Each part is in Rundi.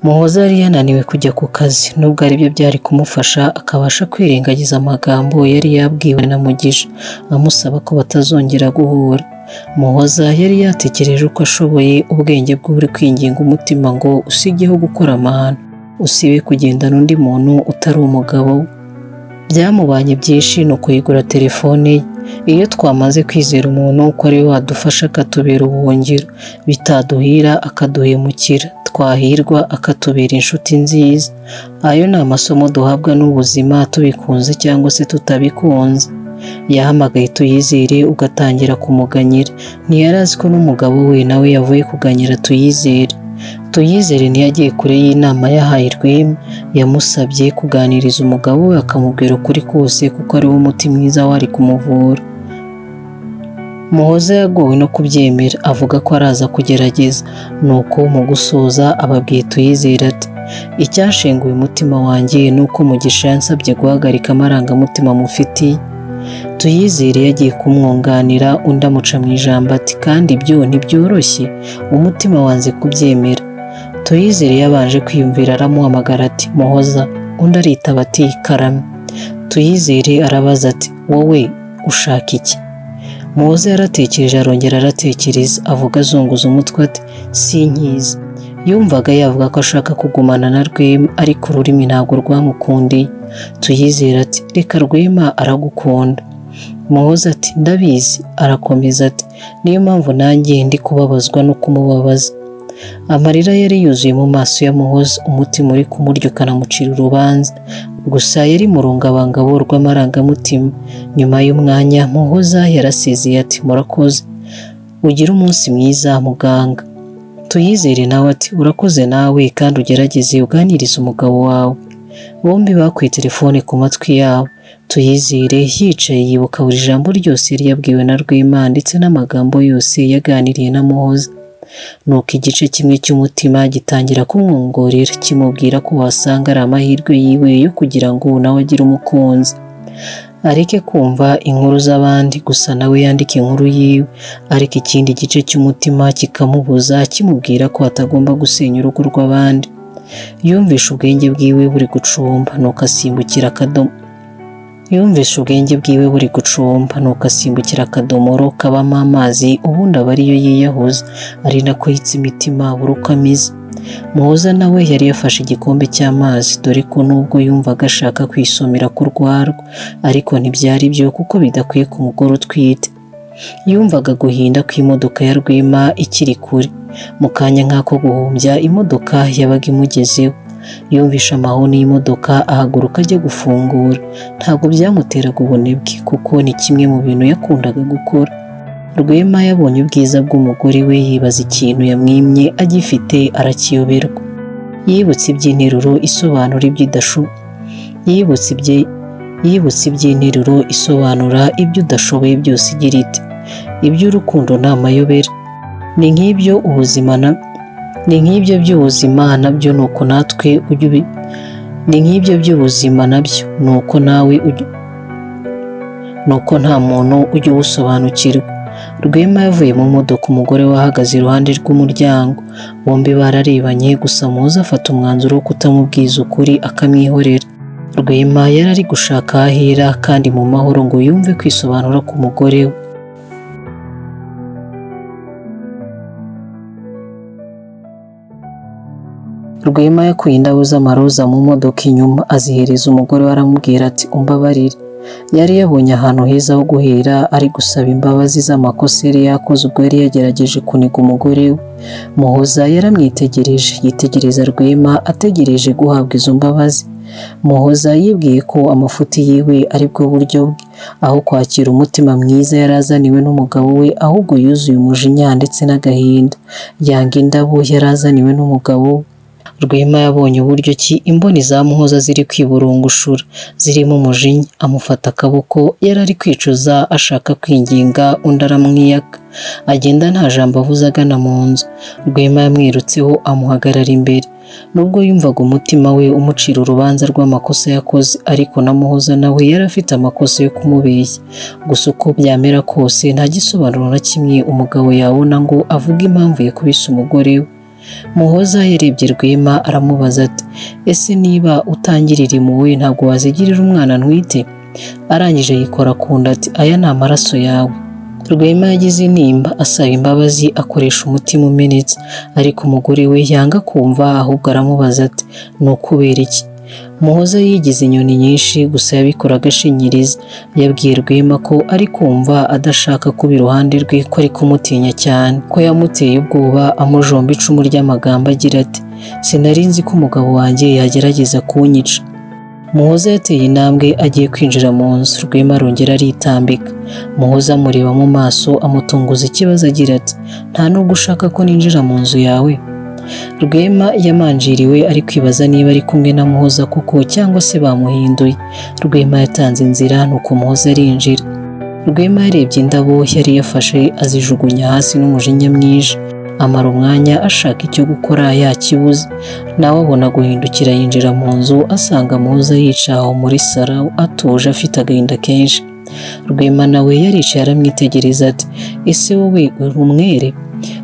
Muhoza yari yananiwe kujya ku kazi nubwo aribyo byari kumufasha akabasha kwirengagiza amagambo yari yabwiwe na Mugisha amusaba ko batazongera guhura. Muhoza yari yatekereje uko ashoboye, ubwenge bwe buri kwinginga umutima ngo usigeho gukora amahano, usibe kugendana undi muntu utari umugabo we. Byamubanye byinshi ni ukuyigura telefone ye. Iyo twamaze kwizera umuntu ko ari we wadufasha akatubera ubuhungiro, bitaduhira akaduhemukira, twahirwa akatubera inshuti nziza. Ayo ni amasomo duhabwa n'ubuzima tubikunze cyangwa se tutabikunze. Yahamagaye Tuyizere ugatangira kumuganyira. Ntiyari azi ko n'umugabo we nawe yavuye kuganyira Tuyizere. Tuyizere ntiyagiye kure y'inama yahaye Rwema, yamusabye kuganiriza umugabo we akamubwira ukuri kose kuko ari wo muti mwiza wari kumuvura. Muhoza yagowe no kubyemera, avuga ko araza kugerageza. Nuko mu gusoza ababwiye Tuyizere ati: "Icyashenguye umutima wanjye ni uko Mugisha yansabye guhagarika amarangamutima mufitiye." Tuyizere yagiye kumwunganira, undi amuca mu ijambo ati: "Kandi ibyo ntibyoroshye, umutima wanze kubyemera." Tuyizere yabanje kwiyumvira aramuhamagara ati: "Muhoza." Undi aritaba ati: "Karame." Tuyizere arabaza ati: "Wowe ushaka iki?" Muhoza yaratekereje arongera aratekereza, avuga azunguza umutwe ati: "Sinkizi." Yumvaga yavuga ko ashaka kugumana na Rwema, ariko ururimi ntabwo rwamukundiye. Tuyizere ati: "Reka Rwema aragukunda." Muhoza ati: "Ndabizi." Arakomeza ati: "Niyo mpamvu nanjye ndi kubabazwa no kumubabaza." Amarira yari yuzuye mu maso ya Muhoza, umutima uri kumurya ukanamucira urubanza. Gusa yari mu rungabangabo rw'amarangamutima. Nyuma y'umwanya Muhoza yarasezeye ati: "Murakoze, ugire umunsi mwiza muganga." Tuyizere nawe ati: "Urakoze nawe, kandi ugerageze uganirize umugabo wawe." Bombi bakuye telefone ku matwi yabo. Tuyizere yicaye yibuka buri jambo ryose yari yabwiwe na Rwema ndetse n'amagambo yose yaganiriye na Muhoza. Nuko igice kimwe cy'umutima gitangira kumwongorera kimubwira ko wasanga ari amahirwe yiwe yo kugira ngo nawe agire umukunzi, areke kumva inkuru z'abandi gusa nawe yandike inkuru yiwe. Ariko ikindi gice cy'umutima kikamubuza kimubwira ko atagomba gusenya urugo rw'abandi. Yumvishe ubwenge bwiwe buri gucumba nuko asimbukira akadomo. Yumvishe ubwenge bwiwe buri gucumba nuko asimbukira akadomoro kabamo amazi, ubundi aba ariyo yiyahuza, ari nako yitsa imitima buri uko ameze. Muhoza nawe yari yafashe igikombe cy'amazi, dore ko nubwo yumvaga ashaka kwisomera ku rwarwa, ariko ntibyari byo kuko bidakwiye ku mugore utwite. Yumvaga guhinda kw'imodoka ya Rwema ikiri kure. Mu kanya nk'ako guhumbya imodoka yabaga imugezeho. Yumvishe amahoni y'imodoka ahaguruka ajya gufungura. Ntabwo byamuteraga ubunebwe kuko ni kimwe mu bintu yakundaga gukora. Rwema yabonye ubwiza bw'umugore we yibaza ikintu yamwimye agifite arakiyoberwa. Yibutse iby'interuro isobanura ibyo idashu yibutse ibye yibutse iby'interuro isobanura ibyo udashoboye byose igira iti: "Iby'urukundo ni amayobera." Ni nk'ibyo ubuzima na ni nk'ibyo by'ubuzima nabyo nuko natwe ujya ubi ni nk'ibyo by'ubuzima nabyo nuko nawe ujya nuko nta muntu ujya uwusobanukirwa. Rwema yavuye mu modoka, umugore we ahagaze iruhande rw'umuryango. Bombi bararebanye, gusa Muhoza afata umwanzuro wo kutamubwiza ukuri akamwihorera. Rwema yari ari gushaka aho ahera kandi mu mahoro ngo yumve kwisobanura k'umugore we. Rwema yakuye indabo z'amaroza mu modoka inyuma azihereza umugore we aramubwira ati: "Umbabarire." Yari yabonye ahantu heza ho guhera ari gusaba imbabazi z'amakosa yari yakoze ubwo yari yagerageje kuniga umugore we. Muhoza yaramwitegereje, yitegereza Rwema ategereje guhabwa izo mbabazi. Muhoza yibwiye ko amafuti yiwe ari bwo buryo bwe, aho kwakira umutima mwiza yari azaniwe n'umugabo we, ahubwo yuzuye umujinya ndetse n'agahinda. Yanga indabo yari azaniwe n'umugabo we. Rwema yabonye uburyo ki imboni za Muhoza ziri kwiburungushura zirimo umujinya, amufata akaboko yari ari kwicuza ashaka kwinginga, undi aramwiyaka agenda nta jambo avuze agana mu nzu. Rwema yamwirutseho amuhagarara imbere. Nubwo yumvaga umutima we umucira urubanza rw'amakosa yakoze, ariko na Muhoza nawe yari afite amakosa yo kumubeshya. Gusa uko byamera kose nta gisobanuro na kimwe umugabo yabona ngo avuge impamvu yakubise umugore we. Muhoza yarebye Rwema aramubaza ati ese niba utangirira impuhwe ntabwo wazigirira umwana ntwite? Arangije yikora ku nda ati aya ni amaraso yawe. Rwema yagize intimba asaba imbabazi akoresha umutima umenetse, ariko umugore we yanga kumva ahubwo aramubaza ati ni ukubera iki? Muhoza yigize inyoni nyinshi gusa yabikoraga ashinyiriza. Yabwiye Rwema ko ari kumva adashaka kuba iruhande rwe, ko ari kumutinya cyane, ko yamuteye ubwoba amujomba icumu ry'amagambo agira ati sinari nzi ko umugabo wanjye yagerageza kunyica. Muhoza yateye intambwe agiye kwinjira mu nzu, Rwema arongera aritambika. Muhoza amureba mu maso amutunguza ikibazo agira ati nta nubwo ushaka ko ninjira mu nzu yawe? Rwema yamanjiriwe ari kwibaza niba ari kumwe na Muhoza koko cyangwa se bamuhinduye. Rwema yatanze inzira nuko Muhoza arinjira. Rwema yarebye indabo yari yafashe azijugunya hasi n'umujinya mwinshi, amara umwanya ashaka icyo gukora yakibuze. Nawe abona guhindukira yinjira mu nzu asanga Muhoza yicaye aho muri salo atuje afite agahinda kenshi. Rwema nawe yaricaye aramwitegereza ati ese wowe uri umwere?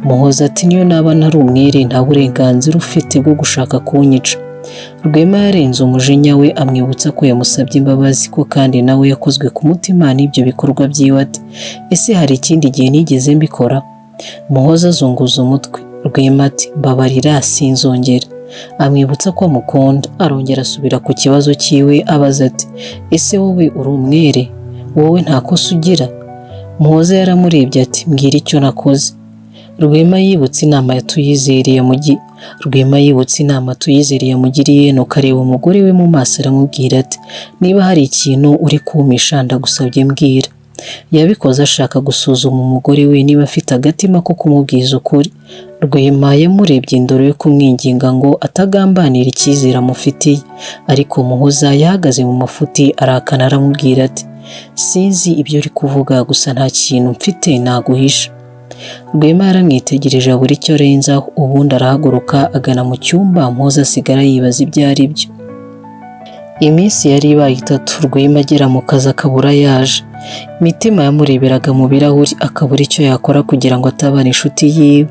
Muhoza ati niyo naba ntari umwere nta burenganzira ufite bwo gushaka kunyica. Rwema yarenze umujinya we amwibutsa ko yamusabye imbabazi, ko kandi nawe yakozwe ku mutima n'ibyo bikorwa byiwe ati ese hari ikindi gihe nigeze mbikora? Muhoza azunguza umutwe. Rwema ati mbabarira sinzongera. Amwibutsa ko amukunda, arongera asubira ku kibazo cyiwe abaza ati ese wowe uri umwere? Wowe nta kosa ugira? Muhoza yaramurebye ati mbwira icyo nakoze. Rwema yibutse inama ya Tuyizere Rwema yibutse inama Tuyizere yamugiriye nuko areba umugore we mu maso aramubwira ati niba hari ikintu uri kumpisha ndagusabye mbwira. Yabikoze ashaka gusuzuma umugore we niba afite agatima ko kumubwiza ukuri. Rwema yamurebye indoro yo kumwinginga ngo atagambanira icyizere amufitiye, ariko Muhoza yahagaze mu mafuti arakana aramubwira ati sinzi ibyo uri kuvuga gusa nta kintu mfite naguhisha. Rwema yaramwitegereje abura icyo arenzaho, ubundi arahaguruka agana mu cyumba. Muhoza asigara yibaza ibyo ari byo. Iminsi yari ibaye itatu Rwema agera mu kazi akabura yaje. Mitima yamureberaga mu birahuri akabura icyo yakora kugira ngo atabara inshuti yiwe.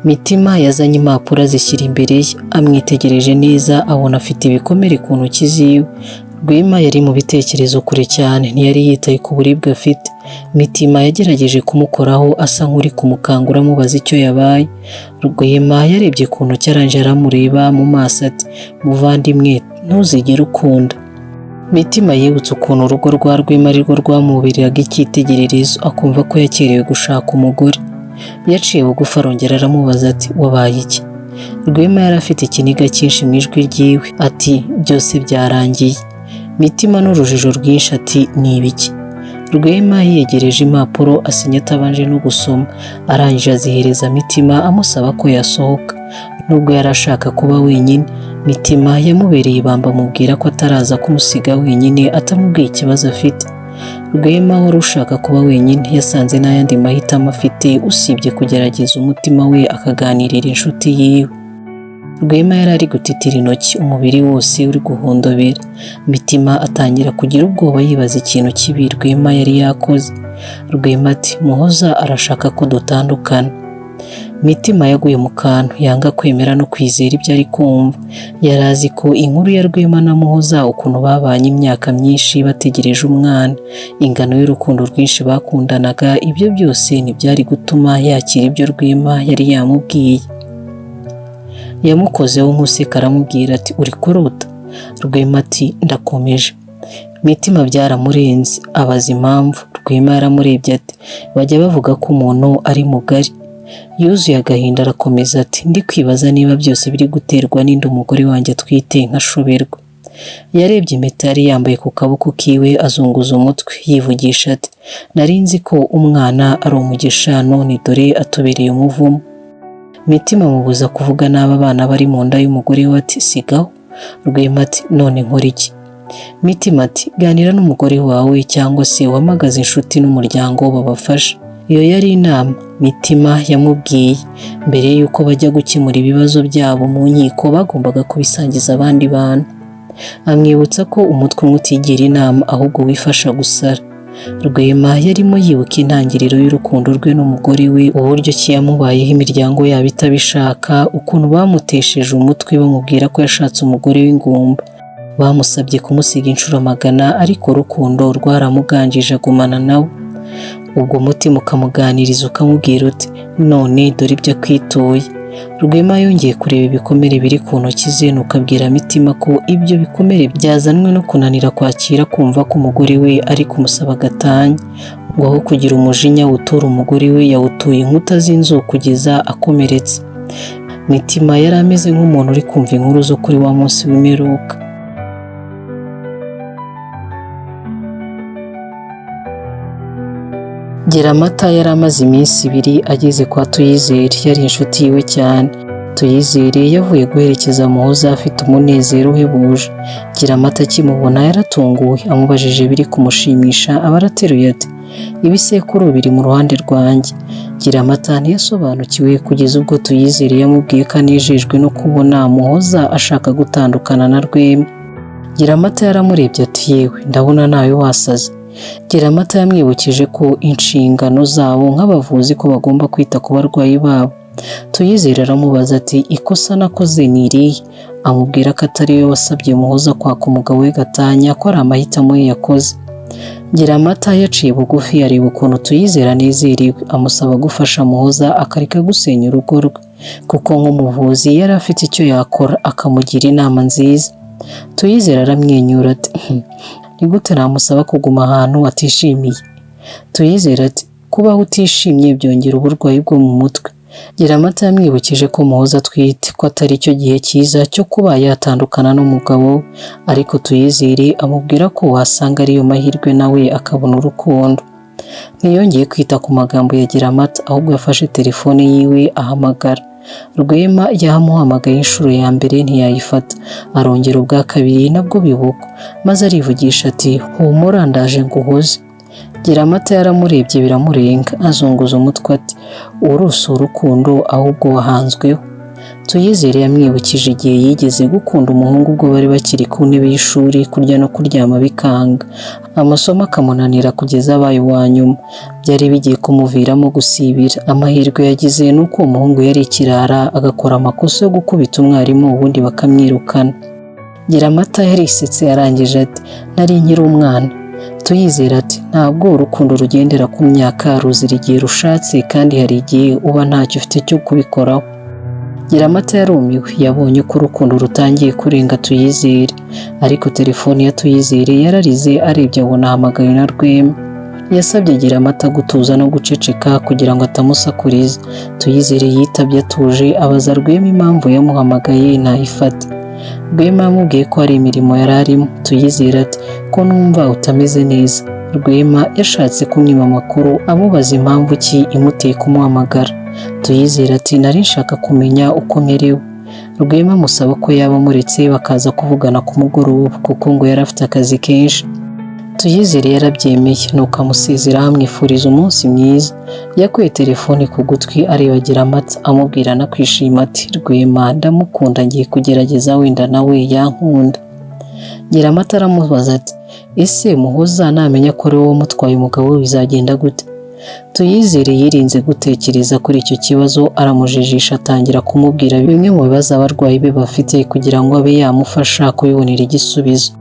Mitima yazanye impapuro azishyira imbere ye, amwitegereje neza abona afite ibikomere ku ntoki ziwe. Rwema yari mu bitekerezo kure cyane, ntiyari yitaye ku buribwe afite. Mitima yagerageje kumukoraho asa nk'uri kumukangura amubaza icyo yabaye. Rwema yarebye ku ntoki arangije aramureba mu maso ati muvandimwe ntuzigere ukunda. Mitima yibutse ukuntu urugo rwa Rwema arirwo rwamubereraga icyitegererezo, akumva ko yakerewe gushaka umugore. Yaciye bugufi arongera aramubaza ati wabaye iki? Rwema yari afite ikiniga cyinshi mu ijwi ryiwe ati byose byarangiye. Mitima n'urujijo rwinshi ati ni ibiki? Rwema yiyegereje impapuro asinya atabanje no gusoma, arangije azihereza Mitima amusaba ko yasohoka. Nubwo yari ashaka kuba wenyine, Mitima yamubereye ibamba amubwira ko ataraza kumusiga wenyine atamubwiye ikibazo afite. Rwema wari ushaka kuba wenyine yasanze nta yandi mahitamo afite usibye kugerageza umutima we akaganirira inshuti yiwe. Rwema yari ari gutitira intoki, umubiri wose uri guhondobera. Mitima atangira kugira ubwoba yibaza ikintu kibi Rwema yari yakoze. Rwema ati Muhoza arashaka ko dutandukana. Mitima yaguye mu kantu yanga kwemera no kwizera ibyo ari kumva. Yari azi ko inkuru ya Rwema na Muhoza ukuntu babanye imyaka myinshi bategereje umwana, ingano y'urukundo rwinshi bakundanaga, ibyo byose ntibyari gutuma yakira ibyo Rwema yari yamubwiye. Yamukozeho nk'useka aramubwira ati uri kurota? Rwema ati ndakomeje. Mitima byaramurenze abaza impamvu. Rwema yaramurebye ati bajya bavuga ko umuntu ari mugari. Yuzuye agahinda arakomeza ati ndi kwibaza niba byose biri guterwa n'inda umugore wanjye atwite nkashoberwa. Yarebye impeta yari yambaye ku kaboko kiwe azunguza umutwe yivugisha ati nari nzi ko umwana ari umugisha none dore atubereye umuvumo. Mitima amubuza kuvuga n'aba bana bari mu nda y'umugore we ati sigaho. Rwema ati none nkora iki? Mitima ati ganira n'umugore wawe cyangwa se uhamagaze inshuti n'umuryango babafasha. Iyo yari inama Mitima yamubwiye mbere y'uko bajya gukemura ibibazo byabo mu nkiko bagombaga kubisangiza abandi bantu. Amwibutsa ko umutwe umwe utigira inama ahubwo wifasha gusara. Rwema yarimo yibuka intangiriro y'urukundo rwe n'umugore we, uburyo ki yamubayeho imiryango yabo itabishaka, ukuntu bamutesheje umutwe bamubwira ko yashatse umugore w'ingumba. Bamusabye kumusiga inshuro 100, ariko urukundo rwaramuganjije agumana nawe. Ubwo umutima ukamuganiriza ukamubwira uti none dore ibyo akwituye. Rwema yongeye kureba ibikomere biri ku ntoki ze, nuko abwira Mitima ko ibyo bikomere byazanwe no kunanira kwakira kumva ko umugore we ari kumusaba gatanya, ngo aho kugira umujinya utura umugore we yawutuye inkuta z'inzu kugeza akomeretse. Mitima yari ameze nk'umuntu uri kumva inkuru zo kuri wa munsi w'imperuka. Giramata yari amaze iminsi 2 ageze kwa Tuyizere, yari inshuti yiwe cyane. Tuyizere yavuye guherekeza Muhoza afite umunezero uhebuje. Giramata akimubona yaratunguwe, amubajije biri kumushimisha aba arateruye ati ibisekuru biri mu ruhande rwanjye. Giramata ntiyasobanukiwe kugeza ubwo Tuyizere yamubwiye ko anejejwe no kubona Muhoza ashaka gutandukana na Rwema. Giramata yaramurebye ati yewe ndabona nawe wasaze. Giramata yamwibukije ko inshingano zabo nk'abavuzi ko bagomba kwita ku barwayi babo. Tuyizere aramubaza ati ikosa nakoze ni irihe? Amubwira ko atari we wasabye Muhoza kwaka umugabo we gatanya, ko ari amahitamo ye yakoze. Giramata yaciye bugufi areba ukuntu Tuyizere anezerewe, amusaba gufasha Muhoza akareka gusenya urugo rwe, kuko nk'umuvuzi yari afite icyo yakora, akamugira inama nziza. Tuyizere aramwenyura ati ni gute namusaba kuguma ahantu atishimiye? Tuyizere ati kubaho utishimye byongera uburwayi bwo mu mutwe. Giramata yamwibukije ko Muhoza atwite, ko atari cyo gihe cyiza cyo kuba yatandukana n'umugabo we, ariko Tuyizere amubwira ko wasanga ariyo mahirwe nawe akabona urukundo. Ntiyongeye kwita ku magambo ya Giramata, ahubwo yafashe telefone yiwe ahamagara Rwema. Yamuhamagaye inshuro ya mbere ntiyayifata, arongera ubwa kabiri nabwo bibuka, maze arivugisha ati humura ndaje nguhoze. Giramata yaramurebye biramurenga, azunguza umutwe ati uru si urukundo ahubwo wahanzweho. Tuyizere yamwibukije igihe yigeze gukunda umuhungu ubwo bari bakiri ku ntebe y'ishuri, kurya no kuryama bikanga, amasomo akamunanira kugeza abaye uwa nyuma. Byari bigiye kumuviramo gusibira. Amahirwe yagize ni uko uwo muhungu yari ikirara, agakora amakosa yo gukubita umwarimu ubundi bakamwirukana. Giramata yarisetse arangije ati nari nkiri umwana. Tuyizere ati ntabwo urukundo rugendera ku myaka, ruzira igihe rushatse kandi hari igihe uba ntacyo ufite cyo kubikoraho. Giramata yarumiwe, yabonye ko urukundo rutangiye kurenga Tuyizere, ariko telefone ya Tuyizere yararize, arebye abona ahamagaye na Rwema. Yasabye Giramata gutuza no guceceka kugira ngo atamusakuriza. Tuyizere yitabye atuje, abaza Rwema impamvu yamuhamagaye ntayifate. Rwema yamubwiye ko hari imirimo yari arimo. Tuyizere ati ko numva utameze neza. Rwema yashatse kumwima amakuru, amubaza impamvu ki imuteye kumuhamagara. Tuyizere ati nari nshaka kumenya uko merewe. Rwema amusaba ko yaba amuretse bakaza kuvugana ku mugoroba, kuko ngo yari afite akazi kenshi. Tuyizere yarabyemeye, nuko amusezera amwifuriza umunsi mwiza. Yakuye telefone ku gutwi areba Giramata, amubwira anakwishima ati Rwema ndamukunda, ngiye kugerageza wenda nawe yankunda. Giramata aramubaza ati ese Muhoza namenya ko ari wowe wamutwaye umugabo we bizagenda gute? Tuyizere yirinze gutekereza kuri icyo kibazo, aramujijisha atangira kumubwira bimwe mu bibazo abarwayi be bafite kugira ngo abe yamufasha kubibonera igisubizo.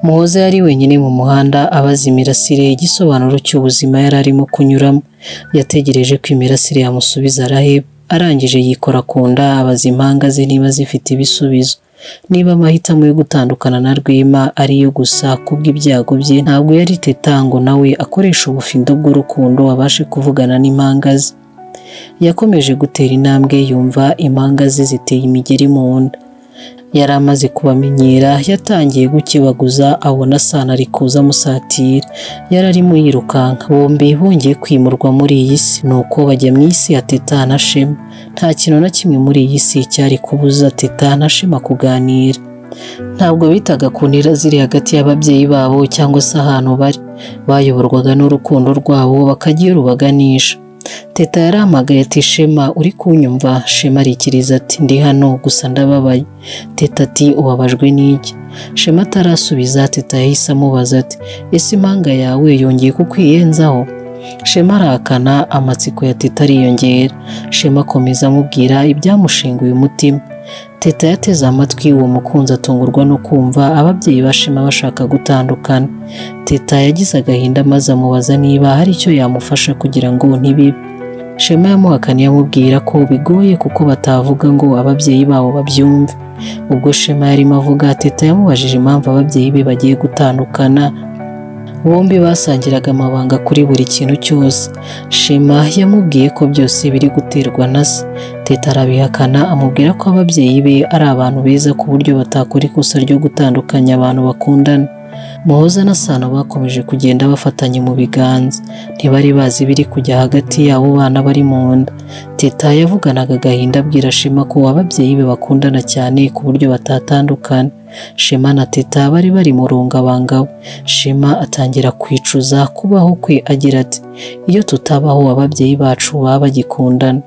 Muhoza yari wenyine mu muhanda abaza imirasire igisobanuro cy'ubuzima yari arimo kunyuramo. Yategereje ko imirasire yamusubiza araheba, arangije yikora ku nda abaza impanga ze niba zifite ibisubizo. Niba amahitamo yo gutandukana na Rwema ariyo gusa kubw'ibyago bye, ntabwo yari Teta ngo nawe akoreshe ubufindo bw'urukundo abashe kuvugana n'impanga ze. Yakomeje gutera intambwe yumva impanga ze ziteye imigeri mu nda. Yari amaze kubamenyera, yatangiye gukebaguza abona Sano ari kuza amusatira. Yari arimo yirukanka, bombi bongeye kwimurwa muri iyi si, nuko bajya mu isi ya Teta na Shema. Nta kintu na kimwe muri iyi si cyari kubuza Teta na Shema kuganira. Ntabwo bitaga ku ntera ziri hagati y'ababyeyi babo cyangwa se ahantu bari. Bayoborwaga n'urukundo rwabo bakajya iyo rubaganisha. Teta yarahamagaye ati Shema uri kunyumva? Shema arikiriza ati ndi hano gusa ndababaye. Teta ati ubabajwe n'iki? Shema atarasubiza, Teta yahise amubaza ati ese impanga yawe yongeye kukwiyenzaho? Shema arahakana, amatsiko ya Teta ariyongera. Shema akomeza amubwira ibyamushenguye umutima. Teta yateze amatwi uwo mukunzi atungurwa no kumva ababyeyi ba Shema bashaka gutandukana. Teta yagize agahinda maze amubaza niba hari icyo yamufasha kugira ngo ntibibe. Shema yamuhakaniye amubwira ko bigoye kuko batavuga ngo ababyeyi babo babyumve. Ubwo Shema yarimo avuga, Teta yamubajije impamvu ababyeyi be bagiye gutandukana. Bombi basangiraga amabanga kuri buri kintu cyose. Shema yamubwiye ko byose biri guterwa na se. Teta arabihakana amubwira ko ababyeyi be ari abantu beza ku buryo batakora ikosa ryo gutandukanya abantu bakundana. Muhoza na Sano bakomeje kugenda bafatanye mu biganza, ntibari bazi ibiri kujya hagati y'abo bana bari mu nda. Teta yavuganaga agahinda abwira Shema ko ababyeyi be bakundana cyane ku buryo batatandukana. Shema na Teta bari bari mu rungabangabo. Shema atangira kwicuza kubaho kwe agira ati iyo tutabaho ababyeyi bacu baba bagikundana.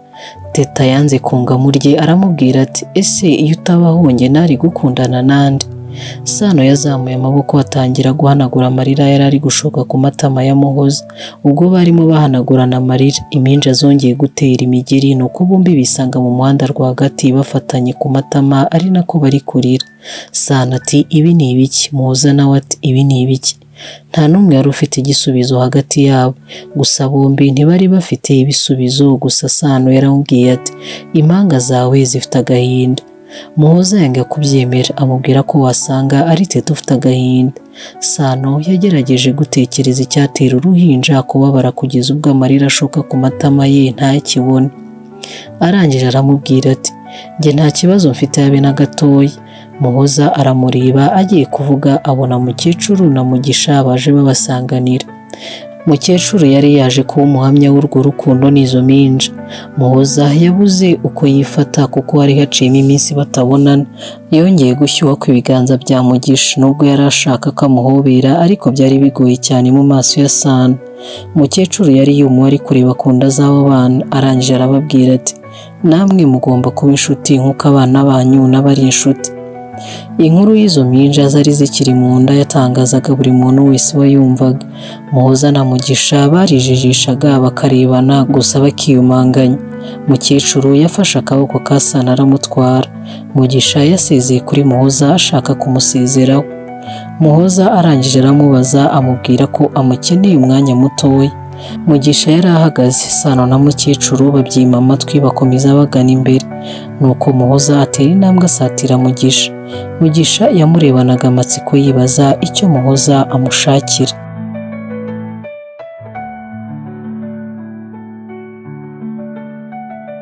Teta yanze kunga murye aramubwira ati ese iyo utabaho njye nari gukundana nande? Sano yazamuye amaboko atangira guhanagura amarira yari ari gushoka ku matama ya Muhoza. Ubwo barimo bahanagurana amarira, impinja zongeye gutera imigeri, nuko bombi bisanga mu muhanda rwagati bafatanye ku matama ari nako bari kurira. Sano ati ibi ni ibiki? Muhoza nawe ati ibi ni ibiki? Nta n'umwe wari ufite igisubizo hagati yabo, gusa bombi ntibari bafite ibisubizo. Gusa Sano yaramubwiye ati impanga zawe zifite agahinda. Muhoza yanga kubyemera amubwira ko wasanga ari Teta ufite agahinda. Sano yagerageje gutekereza icyatera uruhinja kubabara kugeza ubwo amarira ashoka ku matama ye ntakibone. Arangije aramubwira ati njye nta kibazo mfite habe na gatoya. Muhoza aramureba agiye kuvuga abona mukecuru na Mugisha baje babasanganira. Mukecuru yari yaje kuba umuhamya w'urwo rukundo n'izo mpinja. Muhoza yabuze uko yifata kuko hari haciyemo iminsi batabonana. Yongeye gushyuha ku ibiganza bya Mugisha nubwo yari ashaka ko amuhobera, ariko byari bigoye cyane mu maso ya Sano. Mukecuru yari yumiwe ari kureba ku nda z'abo bana, arangije arababwira ati namwe mugomba kuba inshuti nk'uko abana banyu nabo ari inshuti. Inkuru y'izo mpinja zari zikiri mu nda yatangazaga buri muntu wese wayumvaga. Muhoza na Mugisha barijijishaga bakarebana gusa bakiyumanganya. Mukecuru yafashe akaboko ka Sano aramutwara. Mugisha yasezeye kuri Muhoza ashaka kumusezeraho. Muhoza arangije aramubaza amubwira ko amukeneye umwanya mutoya. Mugisha yari ahagaze, Sano na mukecuru babyima amatwi bakomeza bagana imbere. Nuko Muhoza atera intambwe asatira Mugisha. Mugisha yamurebanaga amatsiko yibaza icyo Muhoza amushakira.